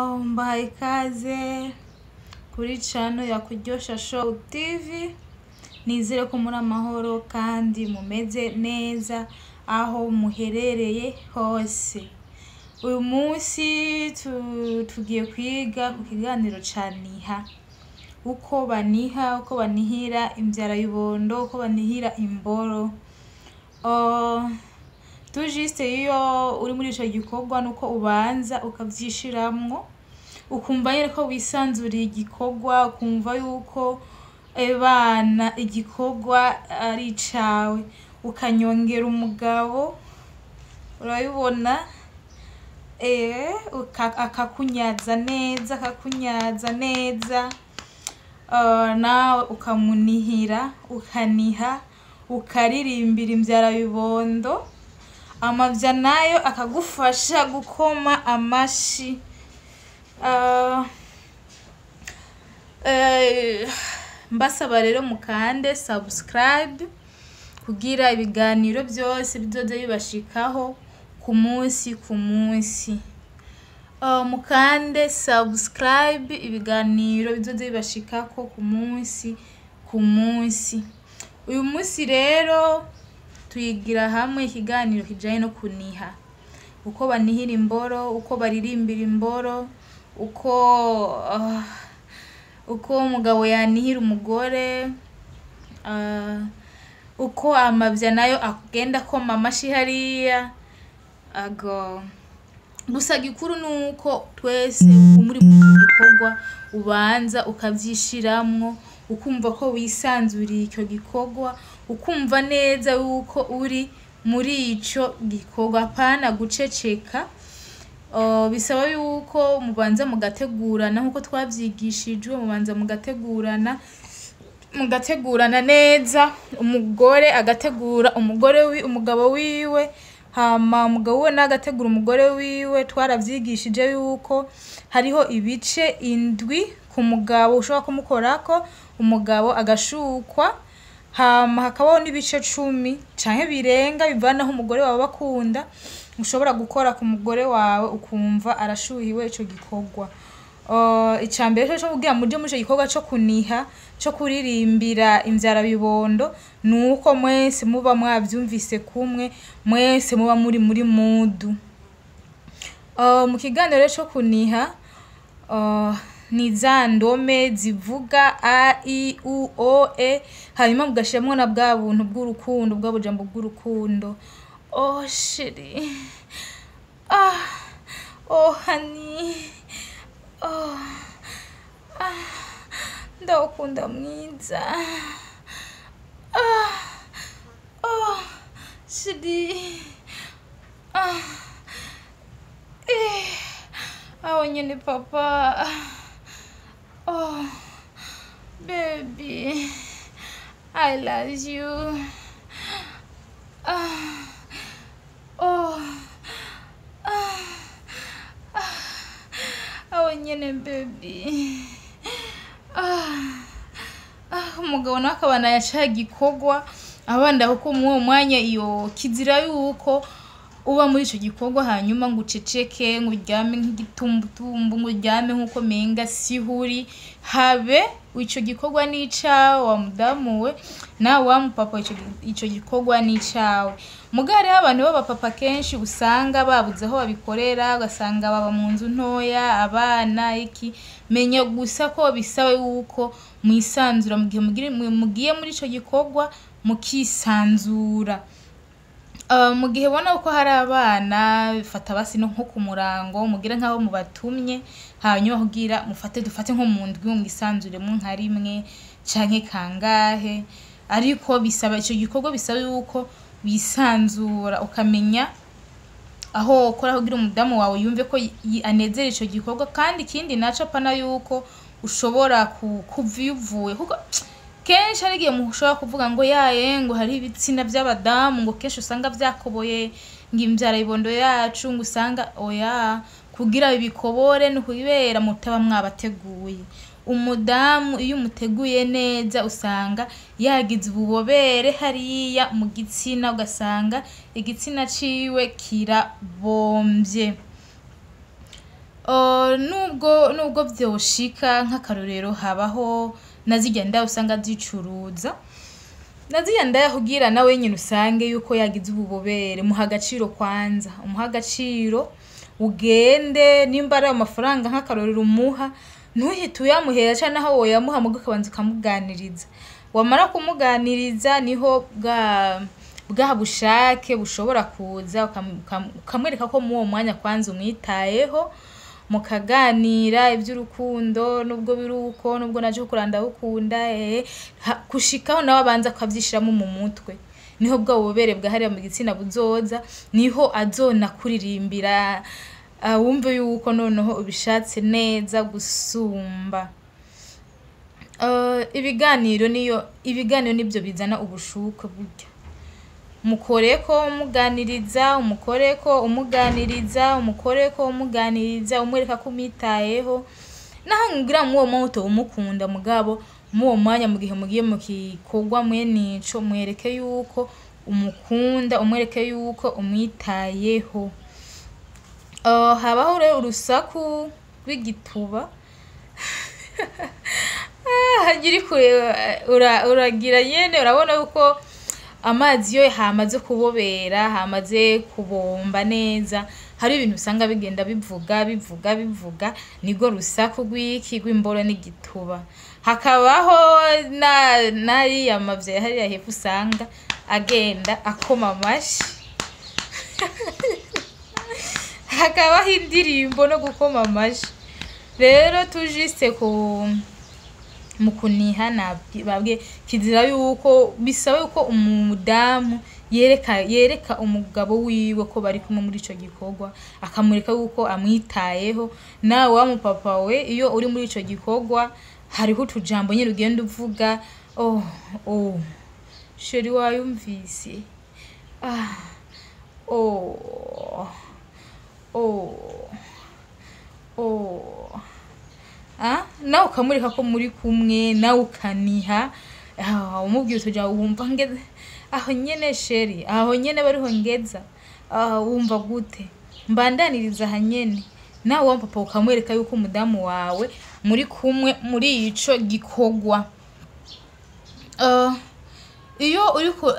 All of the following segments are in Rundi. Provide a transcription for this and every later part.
Mbahaye ikaze kuri channel ya Kuryosha Show TV. Nizere ko muri amahoro kandi mumeze neza aho muherereye hose. Uyu munsi tugiye kwiga ku kiganiro ca niha, uko baniha, uko banihira imvyara y'ubondo, uko banihira imboro. Tout juste iyo uri muri ico gikorwa nuko ubanza ukavyishiramwo, ukumva nyene ko wisanzuriye igikorwa, ukumva yuko ebana igikorwa ari icawe, ukanyongera umugabo, urabibona, akakunyaza neza, akakunyaza neza, nawe ukamunihira, ukaniha, ukaririmbira imvyarabibondo, amavya nayo akagufasha gukoma amashi. Mbasaba rero mukande subscribe kugira ibiganiro byose bizoze bibashikaho ku munsi ku munsi. Mukande subscribe, ibiganiro bizoze bibashikako ku munsi ku munsi. Uyu munsi rero tuyigira hamwe ikiganiro kijanye no kuniha, uko banihira imboro, uko baririmbira imboro, uko umugabo yanihira umugore, uko amavya nayo agenda akoma amashi hariya. Ago gusa gikuru nuko twese muri mu gikorwa ubanza ukavyishiramwo, ukumva ko wisanzuriye ico gikorwa, ukumva neza yuko uri muri ico gikorwa, apana guceceka. Bisaba yuko mubanza mugategurana nkuko twavyigishijwe, mubanza mugategurana, mugategurana neza, umugore agategura umugore umugabo wiwe, hama umugabo wiwe nawe agategura umugore wiwe. Twaravyigishije yuko hariho ibice 7 ku mugabo ushobora kumukorako, umugabo agashukwa, hama hakabaho n'ibice 10 canke birenga bivana aho umugore wawe bakunda, ushobora gukora ku mugore wawe ukumva arashuhiwe ico gikorwa. Ica mbere co kugira muje muri ico gikorwa co kuniha, co kuririmbira imvyarabibondo, nuko mwese muba mwavyumvise kumwe, mwese muba muri muri mudu. Mu kiganiro co kuniha, ni za ndome zivuga a, i, u, o, e, hanyuma mugashiramwo na bwa buntu bw'urukundo, bwa bujambo bw'urukundo. Oh chérie, ah, oh honey, oh, ah, ndagukunda mwiza, ah, oh chérie, ah, aho nyene papa, oh baby, I love you, ah, oh, ah, ah, aho nyene baby, ah, ah. Umugabo nawe akabana yaca gikorwa abanda, kuko muri uwo mwanya iyo kizira yuko uba muri ico gikorwa hanyuma ngo uceceke, ngo uryame nk'igitumbutumbu, ngo uryame nkuko menga sihuri. Habe ico gikorwa ni icawe wa mudamu we, nawe wa mupapa, ico gikorwa ni icawe. Mugabo hariho abantu b'abapapa kenshi usanga babuze aho babikorera, ugasanga baba mu nzu ntoya, abana iki. Menya gusa ko bisaba yuko mwisanzura mu gihe mugiye muri ico gikorwa, mukisanzura. Mu gihe ubona ko hari abana, fata basi no nko ku murango, mugire nk'aho mubatumye, hanyuma kugira mufate, dufate nko mu ndwi mwisanzuremwo nka rimwe canke kangahe, ariko bisaba ico gikorwa bisaba yuko wisanzura, ukamenya aho ukora kugira umudamu wawe yumve ko anezera ico gikorwa. Kandi ikindi naco, apana yuko ushobora kuva iyo uvuye, kuko kenshi hari igihe mushobora kuvuga ngo yaye, ngo hari ibitsina by'abadamu, ngo kenshi usanga vyakoboye, ngo imvyara ibondo yacu, ngo usanga oya, kugira bibikobore ni ukubera mutaba mwabateguye. Umudamu iyo umuteguye neza usanga yagize ububobere hariya mu gitsina, ugasanga igitsina ciwe kirabomvye. Nubwo vyoshika, nk'akarorero, habaho na zirya ndaya usanga zicuruza, na zirya ndaya, kugira nawe nyene usange yuko yagize ububobere, muha agaciro kwanza, umuha agaciro, ugende nimba ari ayo mafaranga, nk'akarorero, umuha, ntuhite uyamuhera, canke naho woyamuha muga ukabanza ukamuganiriza. Wamara kumuganiriza, niho bwa bushake bushobora kuza, ukamwereka ko muri uwo mwanya kwanza umwitayeho, mukaganira ivy'urukundo, nubwo biri uko, nubwo naje kukuraba ndagukunda, gushikaho nawe abanza akavyishiramwo mu mutwe, niho bwa bubobere bwa hariya mu gitsina buzoza, niho azonakuririmbira, wumve yuko noneho ubishatse neza gusumba. Ibiganiro niyo, ibiganiro nivyo bizana ubushuke burya. Mukoreko umuganiriza, umukoreko umuganiriza, umukoreko umuganiriza, umwereka ko umwitayeho, naho ngira mw'uwo mwanya utoba umukunda, mugabo mw'uwo mwanya, mu gihe mugiye mu gikorwa mwene ico, mwereke yuko umukunda, umwereke yuko umwitayeho. Habaho rero urusaku rw'igituba. Harya uriko uragira nyene, urabona yuko amazi iyo hamaze kubobera, hamaze kubomba neza, hari ibintu usanga bigenda bivuga, bivuga, bivuga, nirwo rusaku rw'iki? Rw'imboro n'igituba. Hakabaho n'ariya mavyo ya hariya hepfo usanga agenda akoma amashi, hakabaho indirimbo no gukoma amashi. Rero tujise ku mu kuniha, babwiye kizira yuko bisaba yuko umudamu yereka umugabo wiwe ko bari kumwe muri ico gikorwa, akamwereka yuko amwitayeho. Nawe wa mupapa we, iyo uri muri ico gikorwa, hariho utujambo nyene ugenda uvuga: "Oh, oh chéri, wayumvise? Ah, oh, oh, oh." Ah, nawe ukamwereka ko muri kumwe, nawe ukaniha, umubwira utujambo wumva ngeze aho nyene: "Chéri, aho nyene bariho ngeza, wumva gute mbandaniriza aha nyene?" Nawe wa papa ukamwereka yuko umudamu wawe muri kumwe muri ico gikorwa. Iyo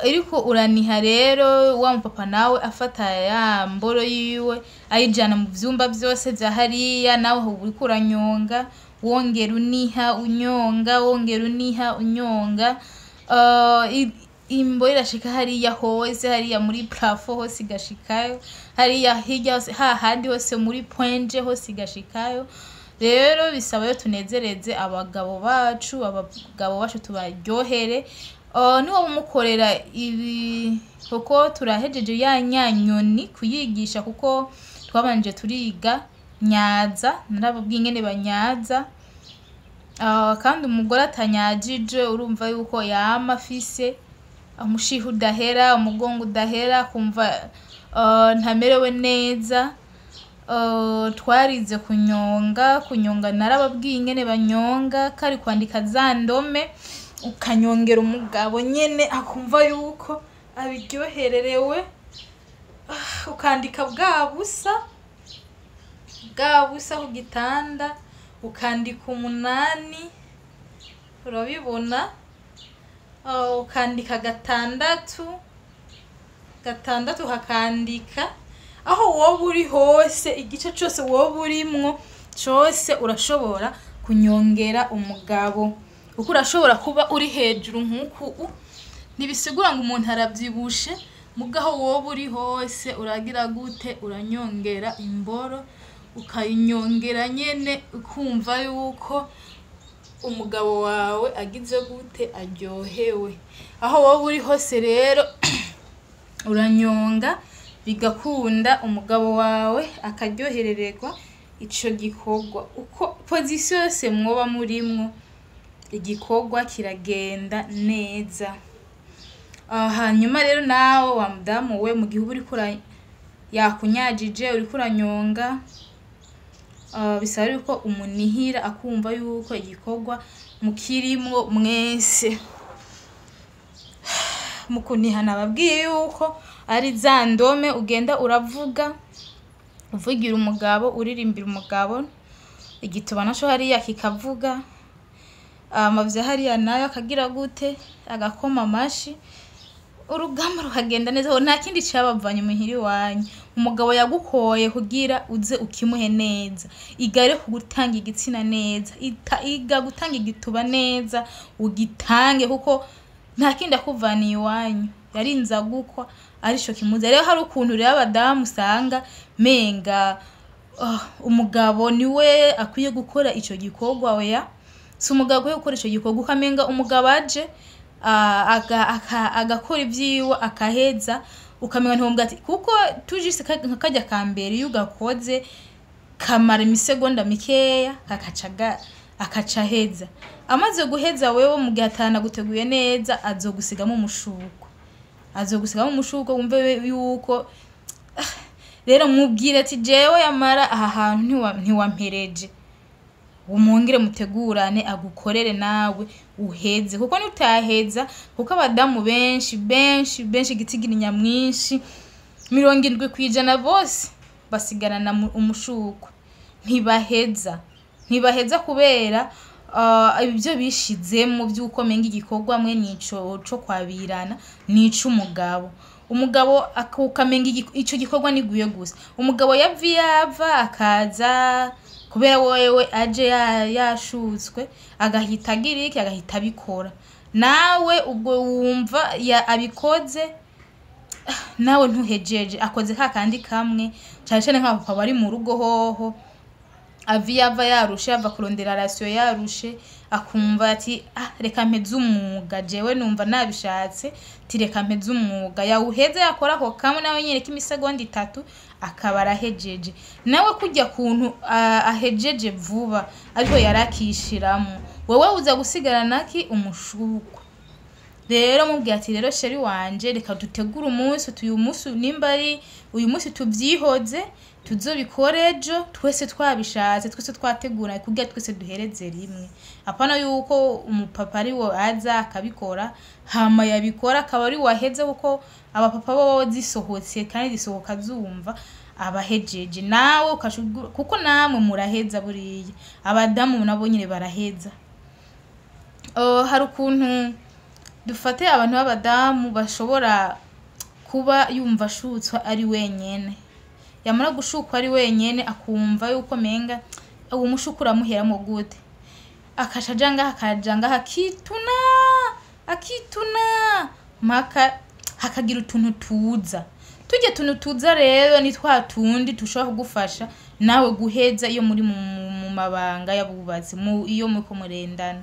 uriko uraniha rero, wa mupapa nawe afata ya mboro yiwe ayijana mu vyumba vyose vya hariya, nawe uriko uranyonga, wongera uniha, unyonga, wongera uniha, unyonga, imboro irashika hariya hose, hariya muri plafond hose igashikayo, hariya hirya hose, hahandi hose muri poinje hose igashikayo. Rero bisaba yo tunezereze abagabo bacu, abagabo bacu tubaryohere. Niba umukorera ibi, kuko turahejeje ya nyanyoni kuyigisha, kuko twabanje turiga nyaza, narababwiye ingene banyaza. Kandi umugore atanyagije, urumva yuko yama afise umushiha udahera, umugongo udahera, kumva ntamerewe neza. Twarize kunyonga, kunyonga narababwiye ingene banyonga, kari kwandika za ndome, ukanyongera umugabo nyene akumva yuko abiryohererewe. Ukandika bwa busa, bwa busa ku gitanda, ukandika 8, urabibona, ukandika 6, 6, ukakandika aho woba uri hose, igice cose woba urimwo cose urashobora kunyongera umugabo, kuko urashobora kuba uri hejuru nk'uku, ntibisigura ngo umuntu aravyibushe, muga aho woba uri hose uragira gute? Uranyongera imboro, ukayinyongera nyene, ukumva yuko umugabo wawe agize gute? Aryohewe. Aho woba uri hose rero uranyonga, bigakunda, umugabo wawe akaryoherererwa ico gikorwa. Uko position yose mwoba murimwo, igikorwa kiragenda neza. Hanyuma rero nawe wa mudamu we, mu gihe uba uriko yakunyagije, uriko uranyonga, bisaba yuko umunihira, akumva yuko igikorwa mukirimwo mwese. Mu kuniha nababwiye yuko ari za ndome ugenda uravuga, uvugira umugabo, uririmbira umugabo. Igituba naco hariya kikavuga, amavya hariya nayo akagira gute, agakoma amashi, urugamba rukagenda neza. Nta kindi cabavanye muhira iwanyu. Umugabo yagukoye kugira uze ukimuhe neza. Iga rero gutanga igitsina neza, iga gutanga igituba neza, ugitange, kuko nta kindi akuvaniye iwanyu, yarinze agukwa arico kimuza. Rero hari ukuntu rero abadamu usanga menga umugabo niwe akwiye gukora ico gikorwa. Oya, si umugabo akwiye gukora ico gikorwa. Ukamenga umugabo aje agakora ivyiwe akaheza, ukamenga ntiwombwa ati kuko tujise nka karya ka mbere iyo ugakoze kamara imisegonda mikeya, akaca aheza. Amaze guheza, wewe mu gihe atanaguteguye neza, azogusigamo umushuko, azogusigamo umushuko wumve yuko. Rero mubwire ati jewe yamara aha hantu ntiwampereje. Umwongere mutegurane, agukorere nawe uheze, kuko nutaheza, kuko abadamu benshi benshi benshi, igitigiri nyamwinshi, 70% bose basigarana umushuko, ntibaheza, ntibaheza kubera ibyo bishizemo by'uko menga igikorwa mwe nico co kwabirana nic'umugabo. Umugabo ukamenga ico gikorwa niguye gusa. Umugabo yavi yava akaza kubera wewe aje yashutswe, agahita agira iki, agahita abikora. Nawe ubwo wumva abikoze, nawe ntuhejeje, akoze ka kandi kamwe. Cane cane nk'abapapa bari mu rugo hoho, avi yava yarushe, yava kurondera ration yarushe, akumva ati ah, reka mpeze umwuga, jewe numva nabishatse, ti reka mpeze umwuga. Yawuheze, yakora ako kamwe nawe nyene k'imisegonda 3, akaba arahejeje. Nawe kurya kuntu ahejeje vuba ariko yarakishiramwo, wewe uza gusigarana ki umushuko. Rero mubwira ati rero chéri wanje, reka dutegure umunsi, uyu munsi nimba ari uyu munsi tuvyihoze, tuzobikore ejo twese twabishatse, twese twategura, kugira twese duhereze rimwe. Apana yuko umupapa ari wo aza akabikora, hama yabikora akaba ari waheze, kuko abapapa bo zisohotse kandi zisohoka zumva abahejeje. Nawe kuko namwe muraheza, buriya abadamu nabo nyine baraheza. Oh, hari ukuntu dufate abantu b'abadamu bashobora kuba yumva ashutswa ari wenyene, yamara gushukwa ari wenyene akumva yuko menga uwo mushuko uramuheramo gute, akaca aja ngaha, akaja ngaha, akituna, akituna mpaka hakagira utuntu tuza. Turya tuntu tuza rero ni twa tundi tushobora kugufasha nawe guheza iyo muri mu mabanga y'abubatsi, iyo muriko murendana.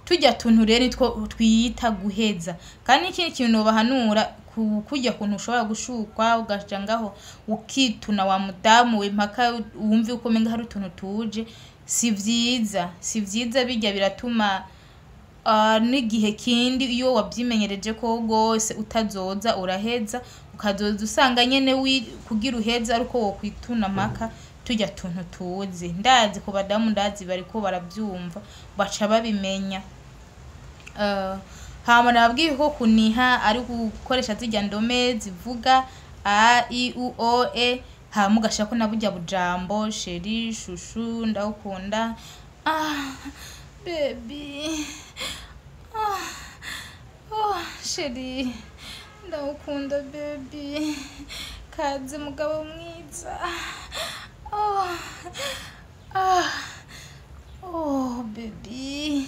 Turya tuntu rero nitwo twiyita guheza. Kandi n'ikindi kintu bahanura, kurya kuntu ushobora gushukwa ugaja ngaho ukituna wa mudamu we mpaka wumve uko umenga hari utuntu tuje, si vyiza, si vyiza. Birya biratuma n'igihe kindi iyo wavyimenyereje ko gose utazoza uraheza, ukazoza usanga nyene kugira uheze ariko wokwituna mpaka turya tuntu tuzi. Ndazi ku badamu, ndazi bariko baravyumva, baca babimenya. Hama nababwiye ko kuniha ari gukoresha zirya ndome zivuga a, i, u, o, e, hama ugashirako na burya bujambo: chéri, chouchou, ndagukunda, ah baby, ah, oh chéri, ndagukunda baby, kaze mugabo mwiza, oh, ah, oh baby,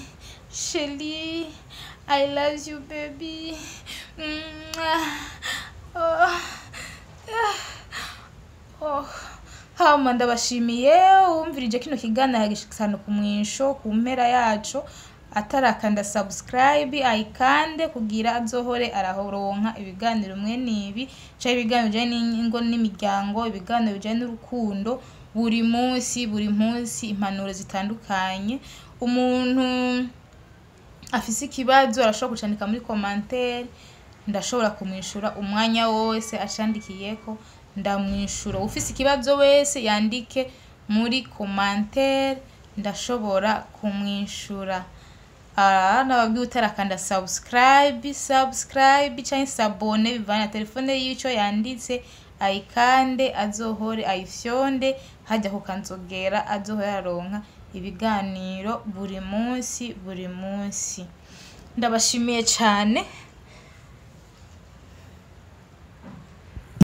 chéri, I love you baby. Mwah. Oh, ah. Oh. Hama ndabashimiye wumvirije kino kiganiro gishikana ku mwisho, ku mpera yaco. Atarakanda subscribe ayikande kugira azohore arahoronka ibiganiro mwe nibi, canke ibiganiro bijanye n'ingo n'imiryango, ibiganiro bijanye n'urukundo, buri munsi buri munsi, impanuro zitandukanye. Umuntu afise ikibazo arashobora kucandika muri commentaire, ndashobora kumwishura umwanya wose acandikiyeko, ndamwishura. Ufise ikibazo wese yandike muri commentaire, ndashobora kumwishura. Ah, nababwiye, utarakanda subscribe, subscribe canke s'abonner bivana na telefone yico yanditse, ayikande azohore ayifyonde. Hajya kukanzogera, azohora aronka ibiganiro buri munsi buri munsi. Ndabashimiye cyane.